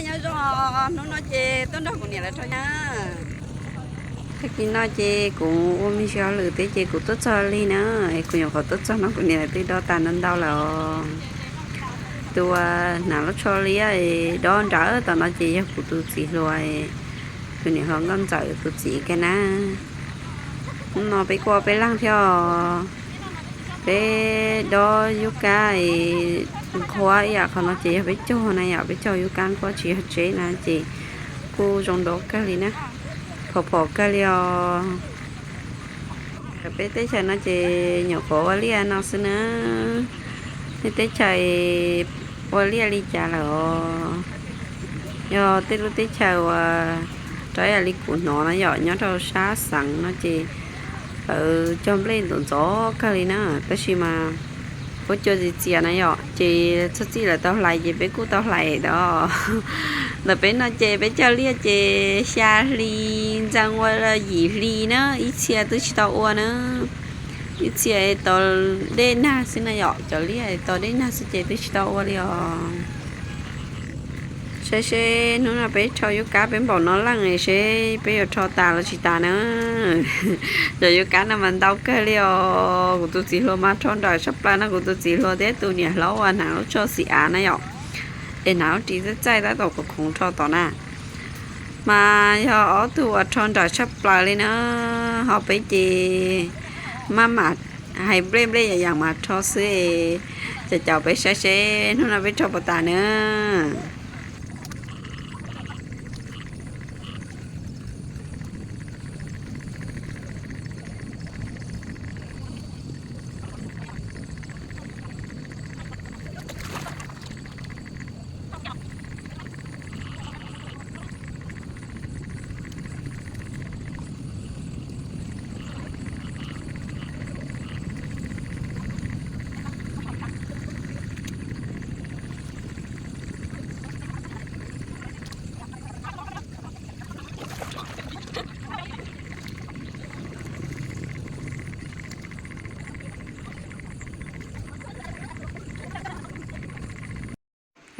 Nyob zoo, hnub no ces tuaj nrog kuv niam lawv rau na. Tag kis no ces kuv ua me ntsis hauj lwm thiab ces kuv tuaj txog li na, es kuv nyuam qhuav tuaj txog no kuv niam lawv twb dob tas ntau ntau lawm os. Tus uas hnav lub tsho liab dob nrawm tom no ces yog kuv tus txiv hluas, tus niam hluas Nkauj Ntxawm tus txiv kiag na. Hnub no peb kuj ua peb leeg thiab os. Peb dob yub kab nqhuab ib yam, qhov no ces yog peb caug na yom, peb caug yub kab nqhuab tsis yog tseb na ces kuj zoo dob kawg li na, phom phom kawg li os. Peb teb chaws no ces nyuam qhuav ua liaj no xwb na. Nej teb chaws ua liaj li cas lawm os? Yog tej lub teb chaws uas rau yam li kuv hnov na yom, nyob rau sab xeev no ces lawv cog nplej ntxov ntxov kawg li na, tab sis mas ua cua txias txias na yom, ces txog txij lawv tau hlais ces peb kuj tau hlais tod. Ntawm peb no ces peb cog liaj ces xya hli ntxees ua yim hli na, ib txhia twb tsis tau ua na. Ib txhia tos dej nag xwb na yom, cov liaj tos dej nag xwb ces twb tsis tau ua li os. Saib seb hnub no peb rho yub kab peb npaum no leej seb peb yuav rho tas los tsis tas na. Cov yub kab no mas ntau kawg li os. Kuv tus txiv hluas mas rho nrawm tshaj plaws no, kuv tus txiv hluas thiab tus niam hlob uas hnav lub tsho xim av na yom, es hnav lub ris txaij txaij tab tom khoov khoov rho tom na. Mas yog ob tug uas rho nrawm tshaj plaws li na, ho peb ces maj mam hais nplej nplej yam yam mas rho xwb. Caum caum peb saib seb hnub no peb rho puas tas na.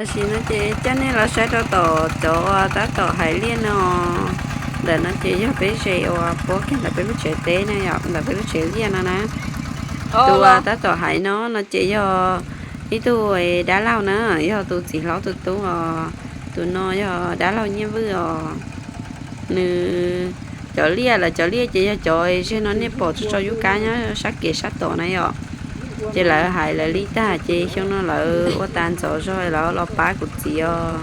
Tam sim no ces coj nej los saib rau tom cov uas tab tom hais liaj no. Ntawm no ces yog peb ze uas puab kiag ntawm peb lub tsev teb na yom, ntawm peb lub tsev liaj no na. Tus uas tab tom hais no no ces yog ib tug dab laug na, yog tus txiv hlob tus tub os. Tus no yog dab laug Nyiaj Vwj os. Nws cov liaj, lawv cov liaj ces yog cov zeg no nej pom tso tso yub kab nyob sab kev sab tom na yom. Ces lawv hais lawv li tag ces xyoo no lawv ua tas ntxov zog lawv los pab kuv txiv os.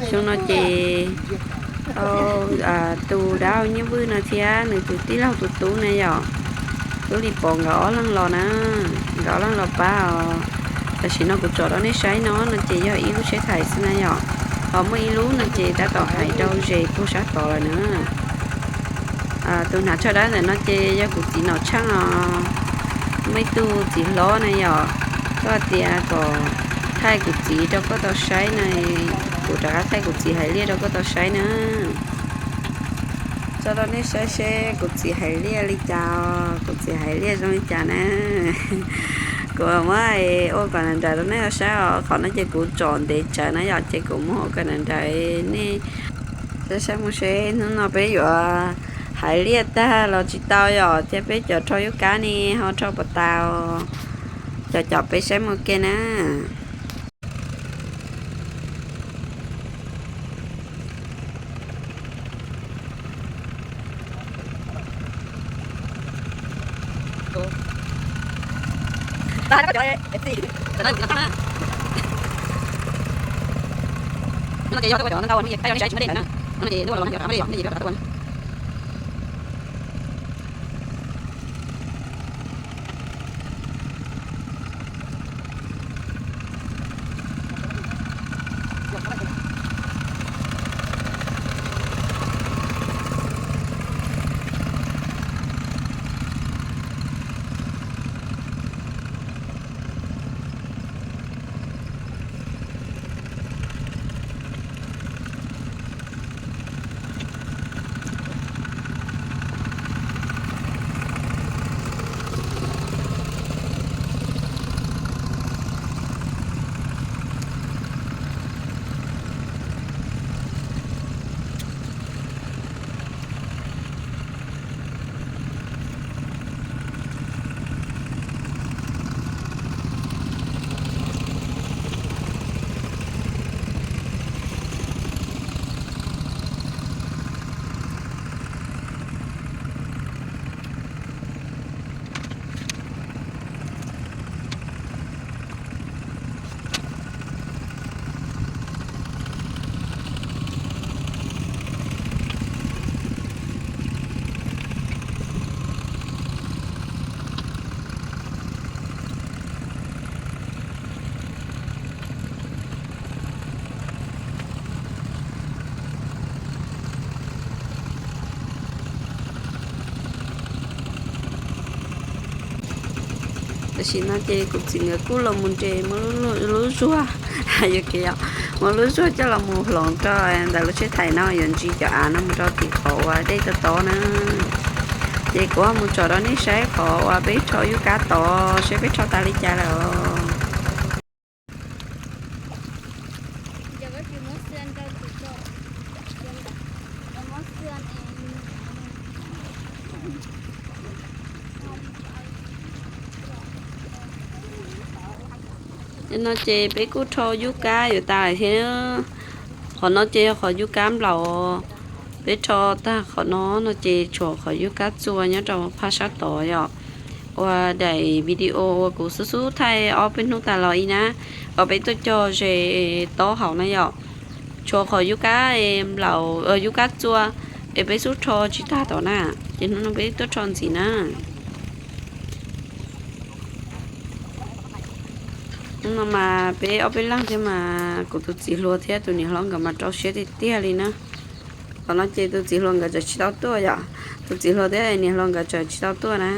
Xyoo no ces tau tus dab laug Nyiaj Vwj no thiab nws tus tij laug tus tub na yom, tub li pov nkawd ob leeg los na, nkawd ob leeg los pab os. Tam sim no kuv tsom rau nej saib no no ces yog ib lub tsheb thais xwb na yom, ho muaj ib lub no ces tab tom hais rau ze puag sab tod lawm na. Tus hnav tsho dawb ntawm no ces yog kuv txiv Nom Tsheej os. Muaj ib tug txiv hlob na yom, koj tias kom thaij kuv txiv rau koj tau saib na, kuv rov qab thaij kuv txiv hais liaj rau koj tau saib na. Tso rau nej saib seb kuv txiv hais liaj li cas os, kuv txiv hais liaj zoo li cas na. Kuv muab ua kom nrawm nrawm rau nej tau saib os, qhov no ces kuv tsom ntev tsawv na yom, ces kuv muab ua kom nrawm nrawm nej saib saib mus seb hnub no peb yuav hais liaj tag los tsis tau yom, thiab peb cov rho yub kab ne ho rho puas tas, caum caum peb saib mus ke na. Tam sim no ces kuv txiv nkawd kuj los mus nres muab lub zuag, yuav kev os, muab lub zuag coj los mus hloov rau ntawm lub tsheb thais no yuav ntsis cov av no mus rau tim qhov uas dej tob tob na. Ces kuv ho mus tsom rau nej saib qhov uas peb rho yub kab tod seb peb rho tas li cas lawm os. No ces peb kuj rho yub kab yuav tas lawm thiab. Qhov no ces yog qhov yub kab nplaum. Peb rho tag qhov no no ces tshuav qhov yub kab txua nyob rau phab sab tod yom. Ua daim video uas kuv xub xub thaij ob peb hnub tas los ib na, kom peb tuaj cog ze tob hauv na yom. Tshuav qhov yub kab nplaum, yub kab txua es peb xub rho tsis tag tod na, ces hnub no peb tuaj rho ntxiv na. Hnub no mas peb ob peb leeg thiab mas kuv tus txiv hluas thiab tus niam hlob nkawd mas rau siab tiag tiag li na. Qhov no ces tus txiv hluas nkawd tseem tsis tau tuaj yom. Tus txiv hluas thiab niam hluas nkawd tseem tsis tau tuaj na.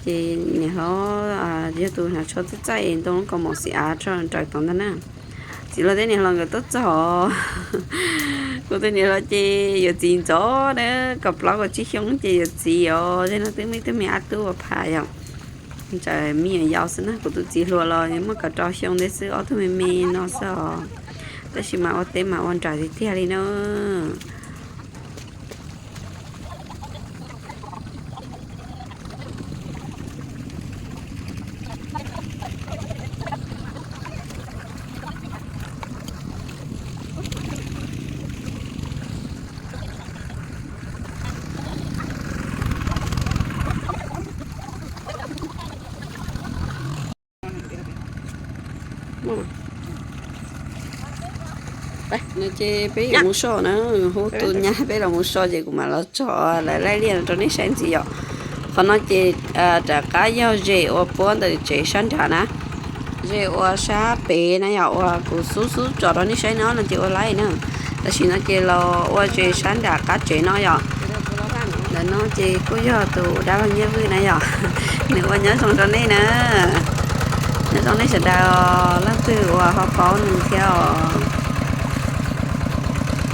Ces niam hluas yog tus hnav tsho txaij txaij es ntoo lub kaus mom xim av rau nraws tod ntag na. Txiv hluas thiab niam hluas nkawd tuaj txog. Kuv tus niam hluas ces yuav txiv ntxov na, kaum plaub kaum tsib xyoo ces yuav txiv os. Zej no twb muaj ib tug me ab tub ua pham yom. Ntawm me nyuam yaus xwb na, kuv tus txiv hluas los muaj kaum rau xyoo ntev xwb, ob tug me me no xwb os. Tab sis mas ua teb mas ua nrawm tiag tiag li na. No ces peb yuav mus so na, hu tus nyab peb los mus so ces kuv mam los tsom lawv laij liaj no rau nej saib ntxiv yom. Qhov no ces rov qab yog zes uas puab ntawm tsev sab nrad na, zes uas sab pem na yom, uas kuv xub xub tsom rau nej saib no no ces ua laij na. Tam sim no ces los ua zes sab nram qab tsev no yom. Ntawm no ces kuj yog tus dab laug Nyiaj Vwj na yom, nws ua nyob zoo rau nej na. Nyob zoo nej sawv daws, leej twg uas ho paub nws thiab os.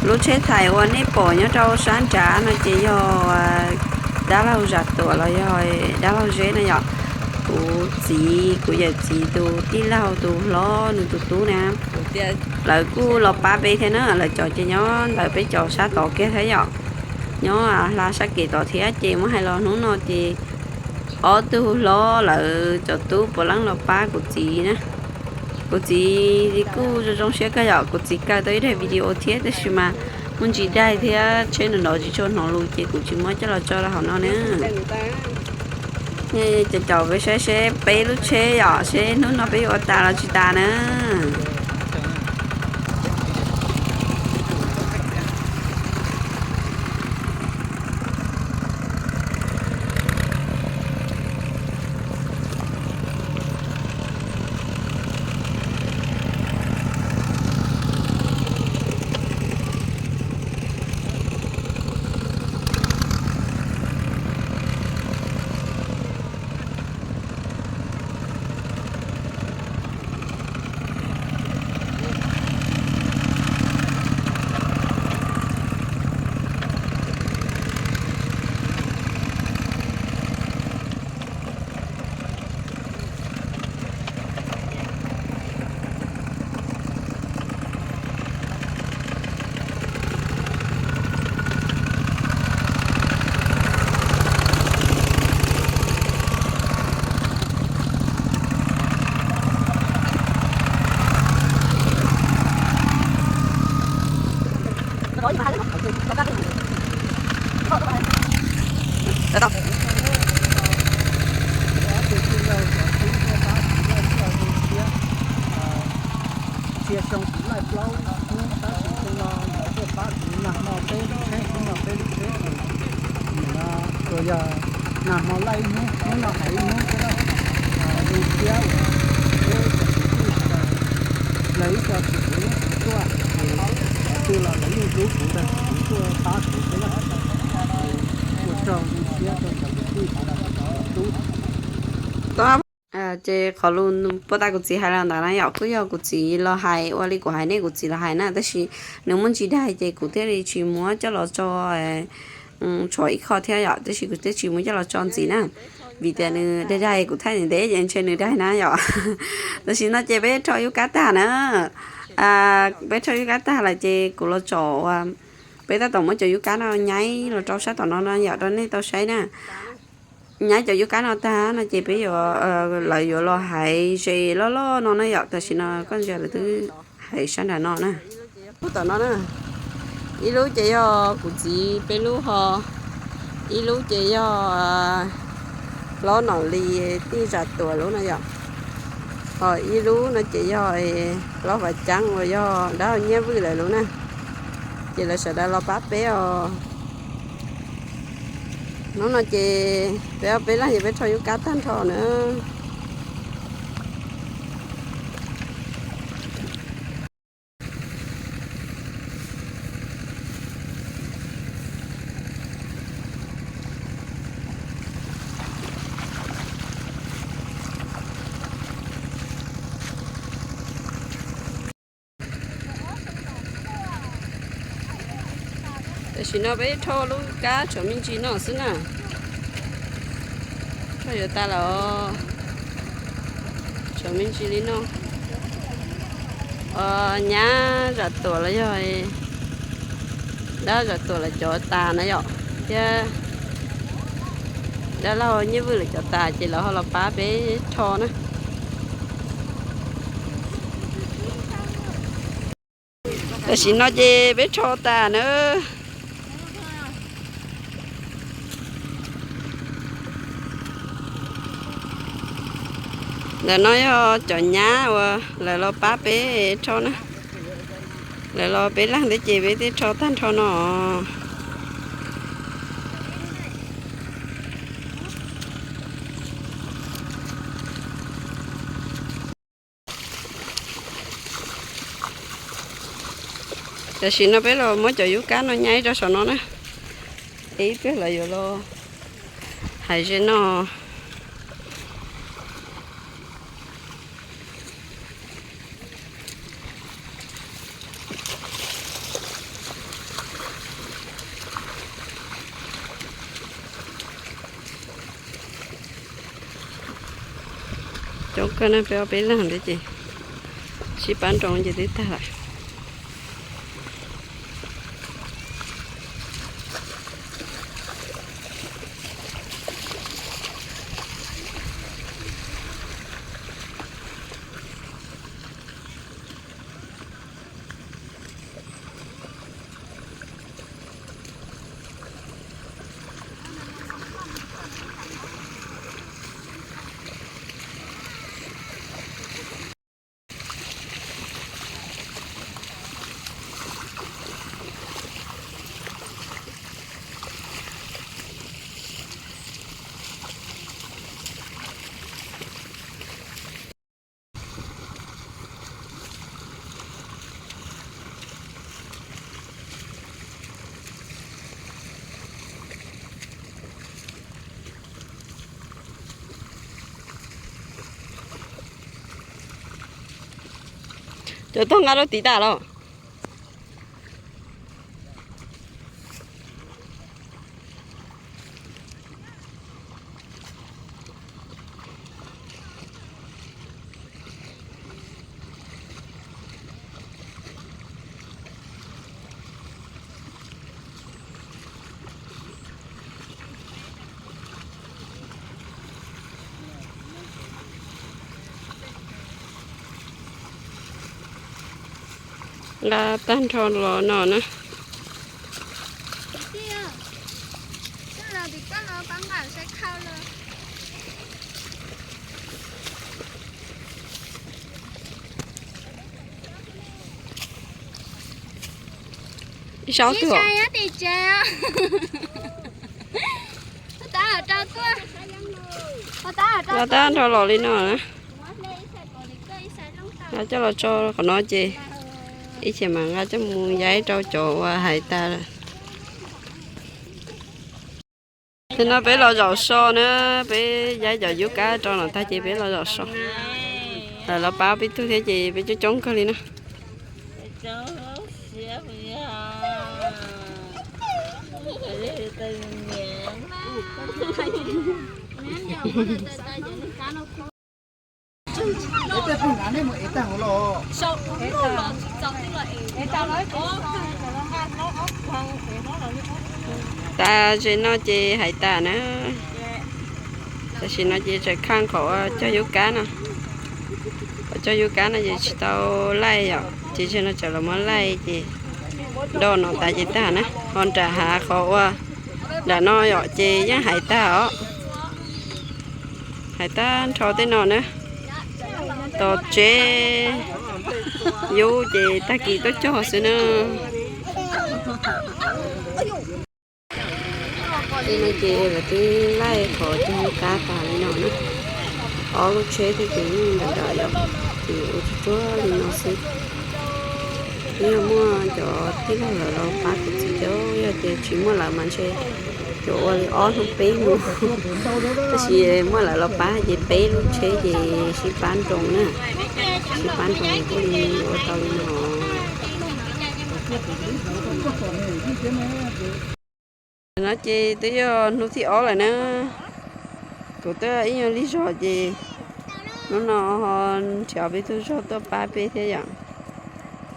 Lub tsheb thais uas nej pom nyob rau sab nrad no ces yog dab laug Zam Tuam los yog dab laug Zeb na yom. Kuv txiv, kuv yawm txiv tus tij laug tus hlob nws tus tub na. Lawv kuj los pab peb thiab na, lawv cov ces nyob ntawm peb cov sab tod kiag thiab yom. Nyob hla sab kev tod thiab ces muab hais los hnub no ces ob tug hlob lawv cov tub puav leej los pab kuv txiv na. Kuv txiv kuj zoo zoo siab kawg yom, kuv txiv kaw tau ib daim video thiab tab sis mas muaj ntsis daig thiab tsheb nrov nrov tsis tshua hnov lus ces kuv tsis muab coj los tso rau hauv no na. Nej caum caum peb saib seb peb lub tsheb yom, seb hnub no peb yuav ua tas los tsis tas na. Txhia xyoo kuv laij plaub hnub tab sis xyoo no lawv tuaj pab kuv nag hmo peb lub tsheb, hnub no peb lub tsheb ces nim no tsuas yog nag hmo laij ib hnub, hnub no hais ib hnub xwb na. Zoo siab uas peb cov kwv tij sawv daws, lawv ib co tsis hluas yeej tsis tuaj ces qhov twg los lawv yeej hlub kuv ntag, kuv tuaj pab kuv xwb na. Ua tsaug zoo siab rau cov kwv tij sawv daws, cov tub. Ces qhov lus puag ta kuv txiv hais los ntawd na yom, kuj yog kuv txiv los hais ua li kuv hais nej, kuv txiv los hais na, tab sis nws muaj ntsis daig ces kuv thiaj li tsis muab coj los tso tshuav ib qho thiab yom, tab sis kuv thiaj tsis muab coj los tso ntxiv na, vim tias nws daig daig kuv thaij ntev ntev ces ntshe nws daig na yom. Tam sim no ces peb rho yub kab tag na, peb rho yub kab tag lawm ces kuv los tsom, peb tab tom muab cov yub kab no nyaib los rau sab tom no no yom rau nej tau saib na. Nyaib cov yub kab no tag no ces peb yuav, lawv yuav los hais ze loj loj no na yom, tam sim no koj ntsia lawv twb hais sab nram no na. Lub tom no na, ib lub ces yog kuv txiv peb lub ho, ib lub ces yog plaub nom li tij Zam Tuam lub no yom, ho ib lub no ces yog plaub Vam Ceeb uas yog dab Nyiaj Vwj lawv lub na. Ces lawv sawv daws los pab peb os. Hnub no ces peb ob peb leeg ces peb rho yub kab tag nrho na. Tam sim no peb rho lub kab tshuav me ntsis no xwb na. Rho yuav tas lawm, tshuav me ntsis li no. Nyab Zam Tuam los yog dab Zam Tuam lawv cov tas na yom, thiab dab laug Nyiaj Vwj lawv cov tas ces lawv ho los pab peb rho na. Tam sim no ces peb rho tas na. Ntawm no yog cov nyab uas lawv los pab peb rho na. Lawv los peb leeg thiab ces peb thiaj rho tag nrho no. Tam sim no peb los muab cov yub kab no nyaib rau saum no na. Ib pliag lawv yuav los hais ze no. Coob kawg na, peb ob peb leeg ntawd ces sib pab nroo ces twb tag lawm. Cov tog nqa rau tid tas los? Nqa tag nrho los no na. Ib sab twg os? Nqa tag nrho los li no na. Nqa coj los tso qhov no ces ib chim mam nqa coj mus yaib rau cov uas hais tas. Nim no peb los zaum so na, peb yaib cov yub kab rau no tag ces peb los zaum so. Lawv los pab peb tug thiab ces peb coob coob kawg li na. Tag ze no ces hais tas na. Tam sim no ces tseem khaaj qhov cog yub kab no. Qhov cog yub kab no ces tsis tau laij yom, ces ze no tseem los muab laij ces do no tas ces tag na. Ho nram hav qhov ua nram no yom ces yeej hais tag os. Hais tag nrho tej no na. Tos tsev yub ces tag kis tuaj cog xwb na. Tej no ces lawv twb laij qhov cog yub kab tas li no na. Ob lub tsheb tej ces yeej nram nram yom, ces ua tsuag tsuag li no xwb. Twb yog muaj cov tij laug lawv los pab kuv txiv coj, yog tias tsis muaj lawv mas ntshe yuav ua li ob hnub peb hnub. Tab sis muaj lawv los pab ces peb lub tsheb ces sib pab nroo na. Sib pab nroo thiaj li ua tau li no. No ces twb yog hnub thib ob lawm na. Kuv twb ib nyuag lig zog ces hnub no ho nrhiav peb tug zog tuaj pab peb thiab yom.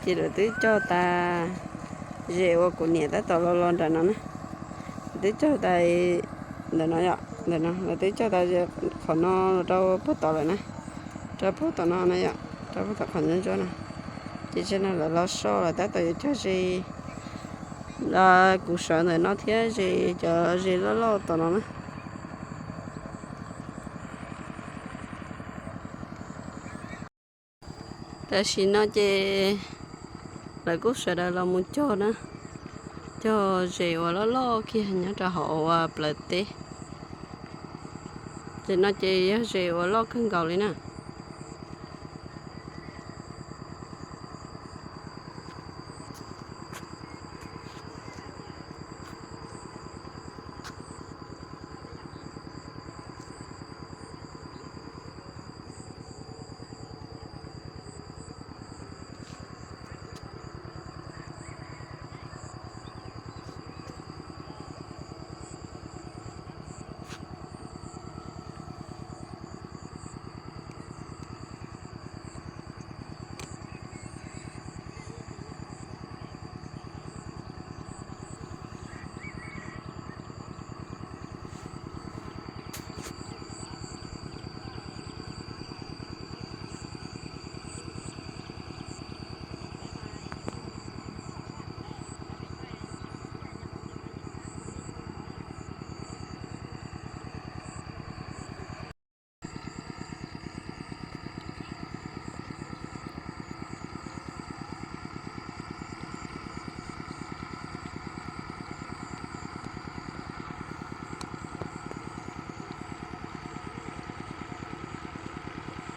Ces lawv twb cog tas ze uas kuv niam tab tom los los nram no na. Lawv twb cog tas ntawm no yom, ntawm no lawv twb cog tas ze qhov no los rau puag tod lawm na. Rau puag tom no na yom, rau puag tom qhov ntsuab ntsuab no. Ces tsam no lawv los so lawm tab tom yuav cog ze, kuv sawv ntawm no thiab ze cov ze loj loj tom no na. Tam sim no ces lawv kuj sawv daws los mus cog na, cog zes uas loj loj kiag nyob rau hauv uas plawv teb. Zes no ces yog zes uas loj kawg nkaus li na.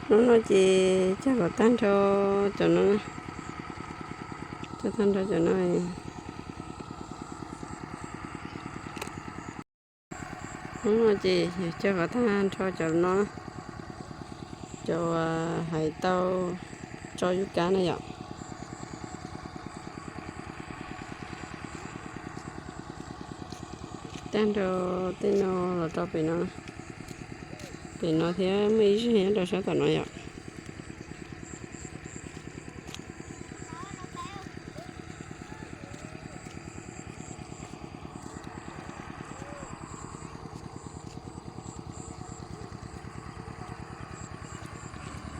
Hnub no ces cog kom tag nrho cov no, cog tag nrho cov no. Hnub no ces yog cog kom tag nrho cov no, cov hais tau tso yub kab na yom. Tag nrho tej no los rau pem no, pem no thiab muaj ib zeg nyob rau sab tom no yom.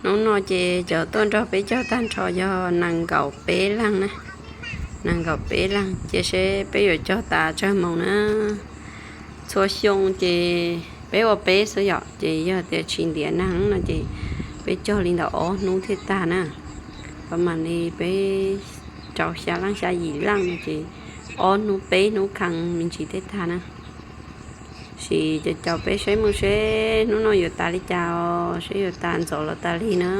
Hnub no ces cov tuaj nrog peb cog tag nrho yog nees nkaum peb leeg na, nees nkaum peb leeg. Cia seb peb yuav cog tas tsawg moos na. Txhua xyoo ces peb ua peb xwb yom, ces yog tias tsis ntiav neeg no ces peb cog li ntawm ob hnub thiaj tag na. Pab mam li peb rau xya leej xya yim leej no ces ob hnub peb hnub kheev me ntsis thiaj tag na. Sim caum caum peb seb mus seb hnub no yuav tas li cas os, seb yuav tas ntxov los tas lig na.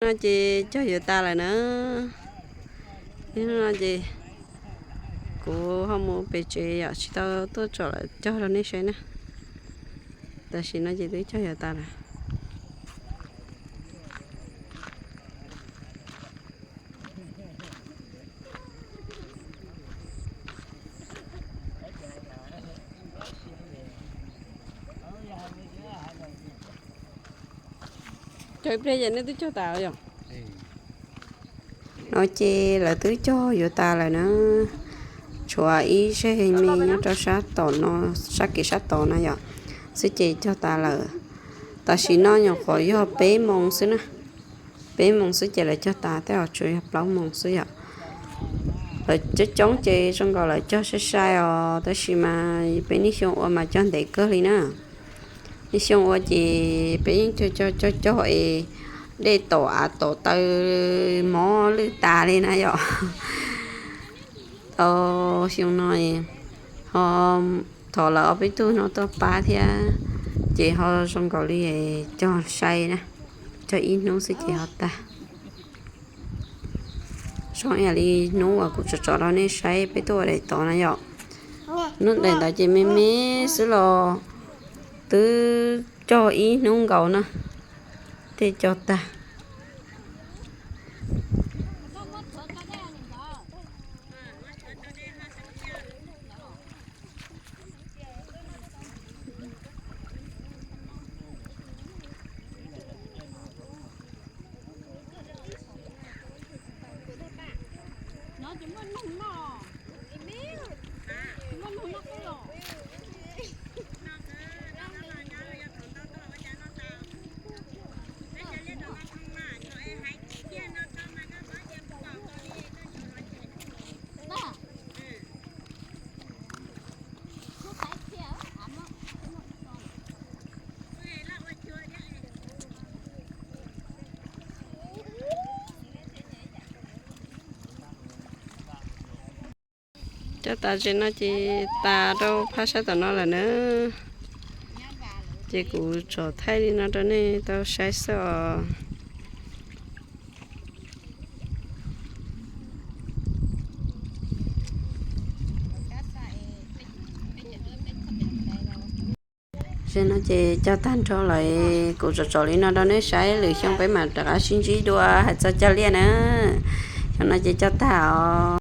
No ces cog yuav tas lawm na. Ib hnub no ces kuv ho mus pem tsev yom, tsis tau tuaj tsom lawv cog rau nej saib na. Tam sim no ces twb cog yuav tas lawm. Cog ib pliag ces nej twb cog tas lawm yom? No ces lawv twb cog yuav tas lawm na. Tshuav ib zeg me nyob rau sab tom no, sab kev sab tod no yom, xwb ces cog tas lawm. Tam sim no nyuam qhuav yog peb moos xwb na. Peb moos xwb ces lawv cog tas, tej zaum tsuas yog plaub moos xwb yom. Lawv coob coob ces zoo nkaus lawv cog sai sai os, tab sis mas peb niaj xyoo ua mas cog ntev kawg li na. Niaj xyoo ua ces peb yeej cog cog cog cog es dej tom av tom taw, mob lwj tas li na yom. Tau xyoo no ho thov lawv ob peb tug no tuaj pab thiab, ces ho zoo nkaus li cog sai na, cog ib hnub xwb ces ho tag. Zoo ib yam li hnub uas kuv tsom tsom rau nej saib peb tuaj ua daim tod na yom. Hnub daim ntawd ces me me xwb los twb cog ib hnub nkaus na, tej cog tag. Cog tas ze no ces tas rau phab sab tom no lawm na. Ces kuv tsom thaij li no rau nej tau saib xwb os. Ze no ces cog tag nrho lawm, kuv tsom tsom li no rau nej saib, lwm xyoo peb mam rov qab sib ntsib dua hais txog cog liaj na. Xyoo no ces cog tag os.